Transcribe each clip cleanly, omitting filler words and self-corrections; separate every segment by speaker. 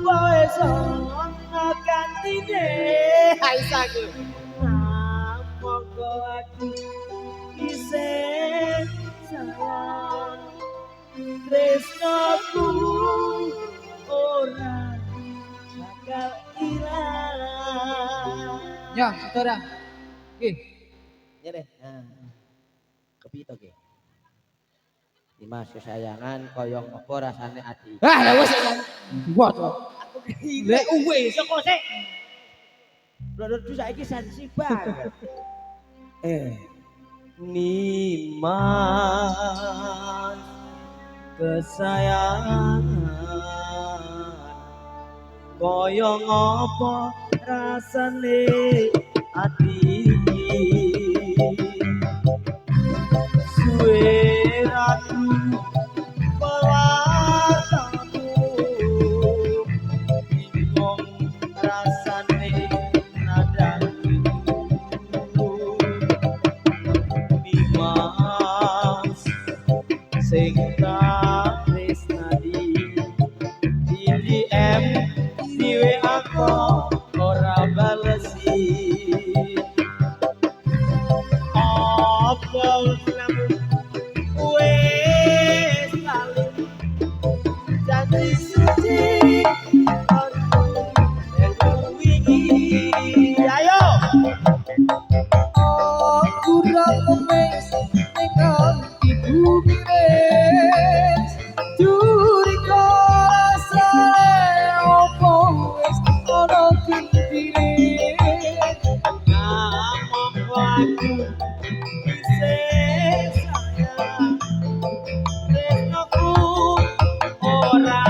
Speaker 1: Apa wis ana gantine? Aisaku. Monggo aku isih sayang, tresnoku ora bakal ilang.
Speaker 2: Ya, saudara. Oke.
Speaker 1: Ngene. Nah. Kepiye to ki? Dimas kesayangan kaya ngopo rasane ati.
Speaker 2: Ah, lah wis ya. Waca.
Speaker 1: Aku ki
Speaker 2: Lek wis.
Speaker 1: Soko sik. Blodor saiki sensi banget. Nimas kesayangan kaya ngopo rasane ati iki, suwe ra pewartamu, bingung rasane nandang rindu. Nimas sing tak tresnani, di DM, di WA kok ora balesi. Apa lamu wis lali janji suci wingi? Ayo.
Speaker 2: Aku ra ngemis ning atiku miris. Curiga rasane opo wis ana gentine.
Speaker 1: Ngamoko aku isih sayang, tresnoku ora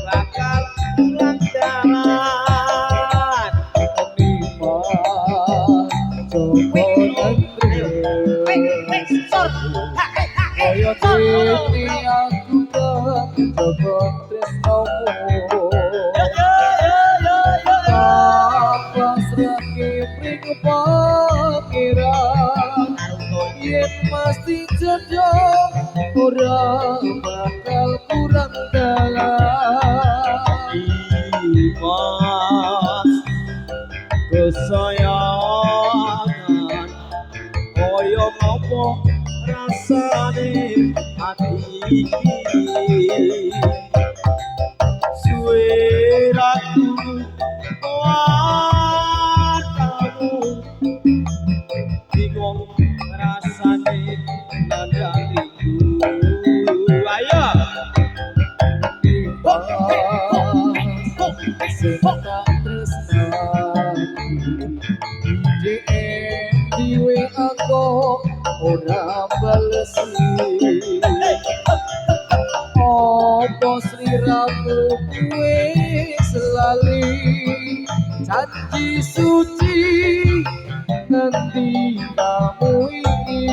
Speaker 1: bakal ilang dalan.
Speaker 2: Nimas coba kaya dene aku kejaba tresnomu.
Speaker 1: Yo yo yo yo yo yo.
Speaker 2: Pasrahke mring pangeran yen mesti jodoh ora bakal kurang dalan.
Speaker 1: Dimas kesayangan kaya ngopo rasane ati iki, suwe ra wartamu, bingung rasane nandang rindu. Ayo.
Speaker 2: Sing tak tresnani, di DM, di WA kok ora balesi. Apa sliramu wis lali janji suci ngendi kamu iki?